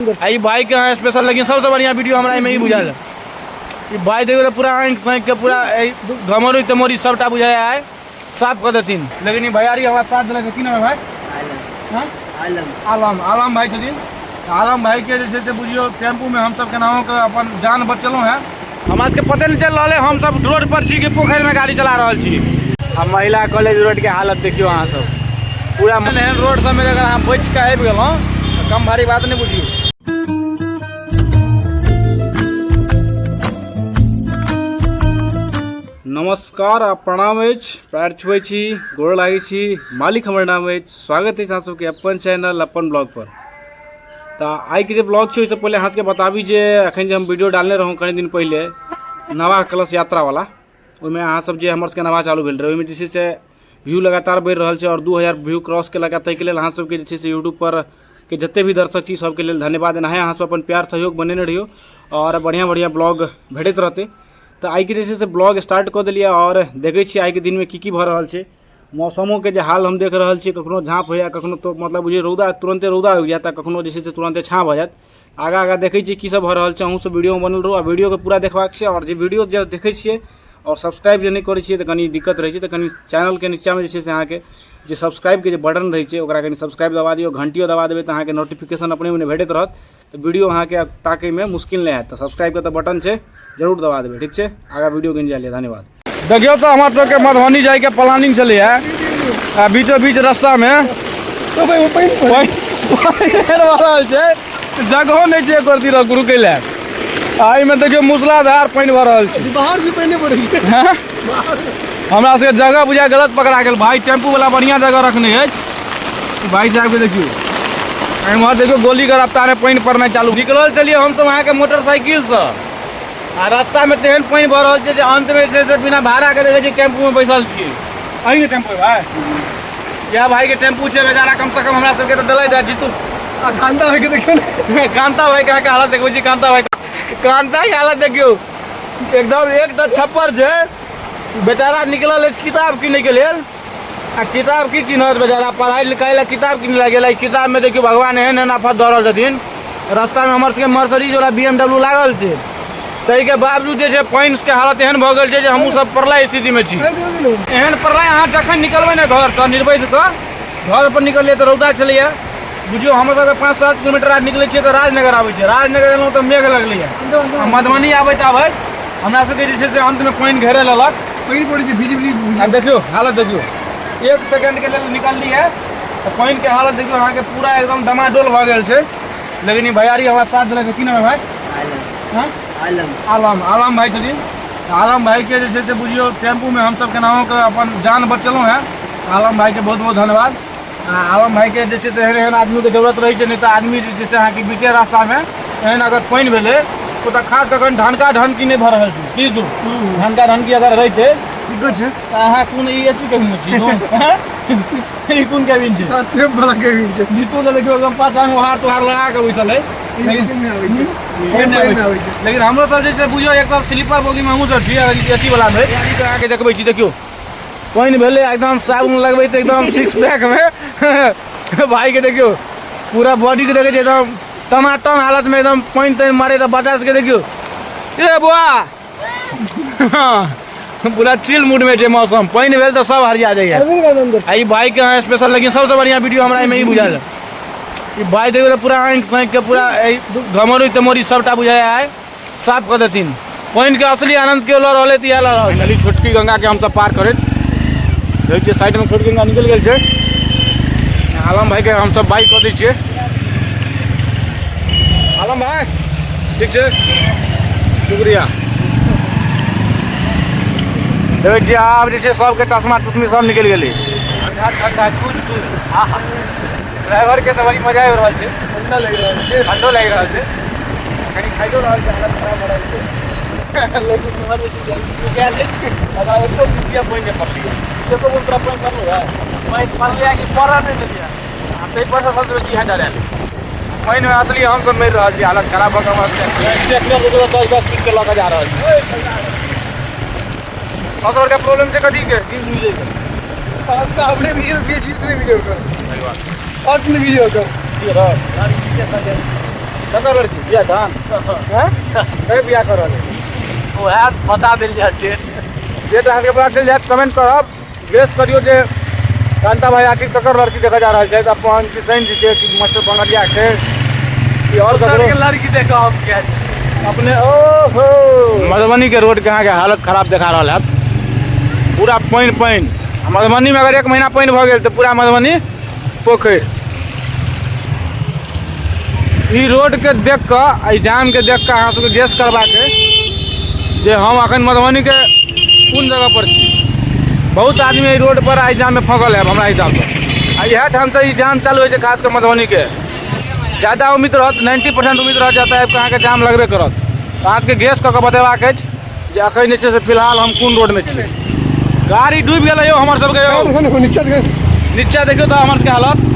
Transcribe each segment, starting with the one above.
आ ई बाइक के अहाँ स्पेशल, लेकिन सबसँ बढ़िआँ वीडियो हमरा एहिमे ई बुझायल। ई बाइक देखियौ तऽ पूरा आँखि फाँकि के पूरा घमौरी तमौरी सबटा बुझाइ आइ साफ कऽ देथिन। लेकिन ई भैयारी हमरा साथ देलक। की नाम है भाई? आलम। आलम। आलम, आलम भाई छथिन। आलम भाई के जे छै से बुझियौ टेम्पूमे हमसब केनाहो कऽ अपन जान बचेलहुँ हेँ। हमरा सबके पते नहि चलि रहल है हमसब रोड पर छी कि पोखरिमे गाड़ी चला रहल छी। आ महिला कॉलेज रोडके हालत देखियौ अहाँ सब, पूरा एहन रोड सबमे अगर अहाँ बचि कऽ आबि गेलहुँ तऽ कम भारी बात नहि बुझियौ। नमस्कार आ प्रणाम अछि, पैर छुबै छी, गोर लागै छी, मालिक हमर नाम अछि। स्वागत अछि अहाँ सबके अपन चैनल अपन ब्लॉग पर। तऽ आइके जे ब्लॉग छै ओहिसँ पहिले अहाँ सबके बताबी जे एखन जे हम वीडियो डालने रहौँ कनि दिन पहिले नवा कलश यात्रावला, ओहिमे अहाँ सब जे हमर सबके नवा चालू भेल रहै ओहिमे जे छै से व्यू लगातार बढ़ि रहल छै आओर 2000 व्यू क्रॉस केलक। ताहिके लेल अहाँ सबके जे छै से यूट्यूब पर के जते भी दर्शक छी सबके लेल धन्यवाद। एनाहे अहाँ सब अपन प्यार सहयोग बनेने रहियौ आओर बढ़िआँ बढ़िआँ ब्लॉग भेटैत रहतै। तऽ आइके जे छै से ब्लॉग स्टार्ट कऽ देलियै आओर देखै छियै आइके दिनमे की की भऽ रहल छै। मौसमोके जे हाल हम देख रहल छियै, कखनो झाँप होइए, कखनो तो मतलब बुझियौ रौदा, तुरन्ते रौदा उगि जायत आ कखनो जे छै से तुरन्ते छाँह भऽ जायत। आगाँ आगाँ देखै छियै की सब भऽ रहल छै। अहूँ सब वीडियोमे बनल रहू आ वीडियोके पूरा देखबाक छै। आओर जे वीडियो जे देखै छियै आओर सब्सक्राइब जे नहि करै छियै तऽ कनि दिक्कत रहै छै। तऽ कनि चैनलके नीचाँमे जे छै से अहाँके जे सब्सक्राइबके जे बटन रहै छै ओकरा कनि सब्सक्राइब दबा दियौ, घंटियो दबा देबै तऽ अहाँके नोटिफिकेशन अपने मने भेटैत रहत, तऽ वीडियो अहाँके ताकैमे मुश्किल नहि हैत। तऽ सब्सक्राइबके तऽ बटन छै, जरूर दबा देबै। ठीक छै, आगाँ वीडियोके एन्जॉय लिअ। धन्यवाद। देखियौ तऽ हमर सबके मधुबनी जाइके प्लानिंग छलैए आ बीचो बीच रास्तामे पानि भऽ रहल छै, जगहो नहि छै एको रत्ती रुकै लए। आ एहिमे देखियौ मूसलाधार पानि भऽ रहल छै। बाहर से पानि पड़ै छै। हैं? हमरा सबके जगह बुझाय गलत पकड़ा गेल। भाई टेम्पू वाला बढ़िया जगह रखने अछि। भाई साहब के देखियौ, एम्हर देखियौ गोली के रफ्तार में पानि पड़नाइ चालू। निकलल चलिए हमसब अहाँके मोटरसाइकिलसँ आ रास्तामे तेहन पानि भऽ रहल छै जे अन्तमे जे छै से बिना भाड़ाके देखै छियै टेम्पूमे बैसल छियै। अहीँके टेम्पू है भाई? इएह भाईके टेम्पू छै। बेचारा कमसँ कम हमरा सबके तऽ देलथि है जीतू। आ कांता भाई के देखियौ ने। कांता भाई के अहाँके हालत देखबै छी। कांता भाई, कांता के हालत देखियौ, एकदम एकटा छप्पर छै। बेचारा निकलल अछि किताब किनैके लेल आ किताब की किनत बेचारा, पढ़ाइ लिखाइ लए किताब किनै लए गेल। किताबमे देखियौ भगवान एहन एहन आफत दऽ रहल छथिन। रास्तामे हमर सबके मर्सडीज वाला BMW लागल छै, ताहिके बावजूद जे छै पानिके हालत एहन भऽ गेल छै जे हमहूँ सब प्रलय स्थितिमे छी। एहन प्रलय, अहाँ जखन निकलबै ने घरसँ निर्वैधके घर पर निकललियै तऽ रौदा छलैए। बुझियौ हमर सबके 5-7 किलोमीटर आर निकलै छियै तऽ राजनगर आबै छियै, राजनगर एलहुँ तऽ मेघ लगलैए आ मधुबनी आबैत आबैत हमरा सबके जे छै से अन्तमे पानि घेरे लेलक। पानि पड़ै छै बिजली बिजली। आ देखियौ हालत देखियौ, 1 सेकंडके लेल निकललियै तऽ पानिके हालत देखियौ अहाँके पूरा एकदम डमाडोल भऽ गेल छै। लेकिन ई भैयारी हमरा साथ देलक। की नाम है भाई? आलम। हैं? आलम। आलम, आलम भाई छथिन। आलम भाई के जे छै से बुझियौ टेम्पूमे हमसब केनाहो कऽ अपन जान बचेलहुँ हेँ। आलम भाईके बहुत बहुत धन्यवाद। आ आलम भाईके जे छै से एहन एहन आदमीके जरूरत रहै छै, नहि तऽ आदमी जे छै से अहाँके बीचे रास्तामे एहन अगर पानि भेलै ओतऽ खास कऽ कनि ढनका ढनकी नहि भऽ रहल छै। की दू ढनका ढनकी अगर रहै छै ठीको छै तऽ अहाँ कोन ई एसी केबिनमे छी? ई कोन केबिन छै? सेफ वाला केबिन छै। जीतू तऽ देखियौ एकदम पाछामे ओहार तोहार लगा कऽ बैसल है। लेकिन हमरो सब जे छै बुझियौ एक तरफ स्लीपर बोगीमे हमहूँ सब छी, एसी वाला मे। अहाँके देखबै छी, देखियौ पानि भेलै एकदम साबुन लगबै तऽ एकदम सिक्स पैक मे भाई के देखियौ पूरा बॉडी के देखै छै एकदम टनाटन हालत में, एकदम पानि तानि मारे तऽ बच्चा सबके देखियौ ए बुआ पूरा चिल मूड में छै मौसम। पानि भेल तऽ सब हरिया जाइए। आ ई बाइक के अहाँ स्पेशल, लेकिन सबसँ बढ़िआँ वीडियो हमरा एहिमे ई बुझायल। ई बाइक देखियौ तऽ पूरा आँखि फाँकि के पूरा घमौरी तमौरी सबटा बुझाइ आइ साफ कऽ देथिन। पानिके असली आनन्द केओ लऽ रहल है तऽ इएह लऽ रहल छै। छोटकी गंगाके हमसब पार करैत देखै छियै, साइडमे छोटकी गंगा निकलि गेल छै। आलम भाईके हमसब बाइक कऽ दै छियै। आलम भाई ठीक छै, शुक्रिया। देखै छियै आब जे छै सबके चश्मा तश्मी सब निकलि गेलै। ठंडा ठंडा कूद कूद। ड्राइवरके तऽ बड़ी मजा आबि रहल छै, ठंडा लागि रहल छै, ठंडो लागि रहल छै, कनि खाइयो रहल छै, हालत खराब भऽ रहल छै। लेकिन इम्हर जे छै गेल अछि, ओकरा एको मिसिया पानि नहि पड़लैए। एको बूंद तोरा पानि पड़लौ है? पानि पड़लैए कि पड़ऽ नहि देलियै। आ ताहि पर सँ सबसँ बेसी इएह डरायल पानिमे असली हमसब मरि रहल छी, हालत खराब भऽ कऽ हमर ट्रैक्टर 10-10 फीटके लऽ कऽ जा रहल छी। सबसँ बड़का प्रॉब्लम छै कथीके? जींस मिलैके। अपने वीडियो जींस नहीं वीडियो कर, शर्ट में वीडियो कर। ककर लड़की बियाह दान हैं कहे बियाह कर रहल है? वएह बता देल जाय डेट। डेट अहाँके पता चलि जायत। कमेंट करब, गेस करियौ जे कांता भाई आखिर ककर लड़की देखऽ जा रहल छथि, अपन किशन जी के कि मास्टर बंगलिया के कि आओर ककरो के लड़की देखऽ हम के अपने। ओहो, मधुबनी के रोड के अहाँके हालत खराब देखा रहल है, पूरा पानि पानि। आ मधुबनी में अगर एक महीना पानि भऽ गेल तऽ पूरा मधुबनी पोखरि। ई रोड के देख कऽ, एहि जाम के देख कऽ अहाँ सबके गेस करबाक अइ जे हम अखन मधुबनी के कोन जगह पर छी। बहुत आदमी एहि रोड पर एहि जाम में फंसल है हमरा हिसाबसँ। आ इएह ठाम से ई जाम चालू होइ छै, खास कऽ मधुबनी के। ज्यादा उम्मीद रहत, 90% उम्मीद रहत जे एतऽ आबि कऽ अहाँके जाम लगबे करत। तऽ अहाँ सबके गेस कऽ कऽ बतेबाक अछि जे अखन जे छै से फिलहाल हम कोन रोडमे छी। गाड़ी डूबि गेलै यौ हमर सबके यौ। देखो देखो, नीचा देखो। नीचा देखियौ तऽ हमर सबके हालत,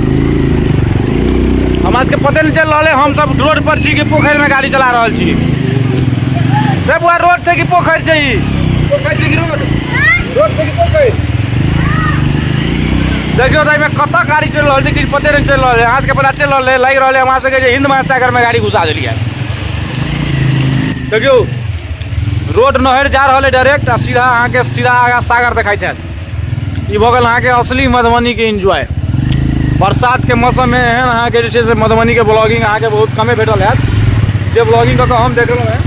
हमरा सबके पते नहि चलि रहल है हम सब रोड पर छी कि पोखरिमे गाड़ी चला रहल छी। रे बुआ, रोड छै कि पोखरि छै? ई पोखरि छै कि रोड? रोड छै कि पोखरि? देखियौ तऽ एहिमे कतऽ गाड़ी चलि रहल छै, किछु पते नहि चलि रहल है। अहाँ सबके पता चलि रहल है? लागि रहल है हमरा सबके जे हिंद महासागरमे गाड़ी घुसा देलियै। देखियौ, रोड नहर जा रहल है डायरेक्ट आ सीधा अहाँके सीधा आगाँ सागर देखाइत हैत। ई भऽ गेल अहाँके असली मधुबनीके एन्जॉय। बरसातके मौसममे एहन अहाँके जे छै से मधुबनीके ब्लॉगिंग अहाँके बहुत कमे भेटल हैत, जे ब्लॉगिंग कऽ कऽ हम देखलहुँ हेँ।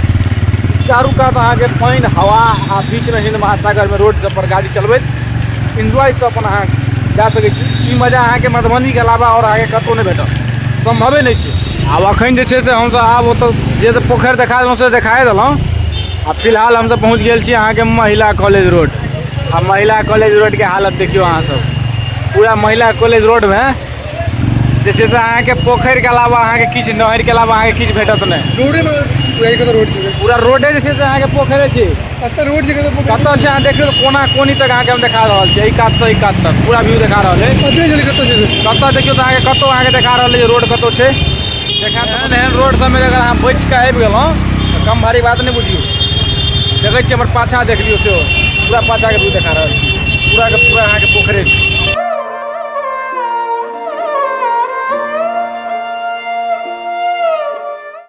चारू कात अहाँके पानि, हवा आ बीचमे हिंद महासागरमे रोड सब पर गाड़ी चलबैत एन्जॉयसँ अपन अहाँ जा सकै छी। ई मजा अहाँके मधुबनीके अलावा आओर अहाँके कतहु नहि भेटत, सम्भवे नहि छै। आब अखन जे छै से हमसब आब ओतऽ जे पोखरि देखा देलहुँ से देखाए देलहुँ। आ फिलहाल हमसब पहुँच गेल छी अहाँके महिला कॉलेज रोड। आ महिला कॉलेज रोडके हालत देखियौ अहाँ सब। पूरा महिला कॉलेज रोडमे जे छै से अहाँके पोखरिके अलावा अहाँके किछु, नहरिके अलावा अहाँके किछु भेटत नहि। रोडे में वही के रोड छै। पूरा रोडे जे छै से अहाँके पोखरे छै। कतऽ रोड छै, कतऽ पोखरि? कतऽ छै अहाँ देखियौ तऽ कोना कोनी तक अहाँके हम देखा रहल छी। एहि कातसँ एहि कात तक पूरा व्यू देखा रहल है। पते चलै कतऽ छै। कतऽ? देखियौ तऽ अहाँके कतौ अहाँके देखा रहल है जे रोड कतौ छै। देखा एहन एहन रोड सबमे अगर अहाँ बचि कऽ आबि गेलहुँ तऽ कम भारी बात नहि बुझियौ। देखै छियै, हमर पाछाँ देख लियौ सेहो, पूरा पाछाँके व्यू देखा रहल छी। पूराके पूरा अहाँके पोखरे छै।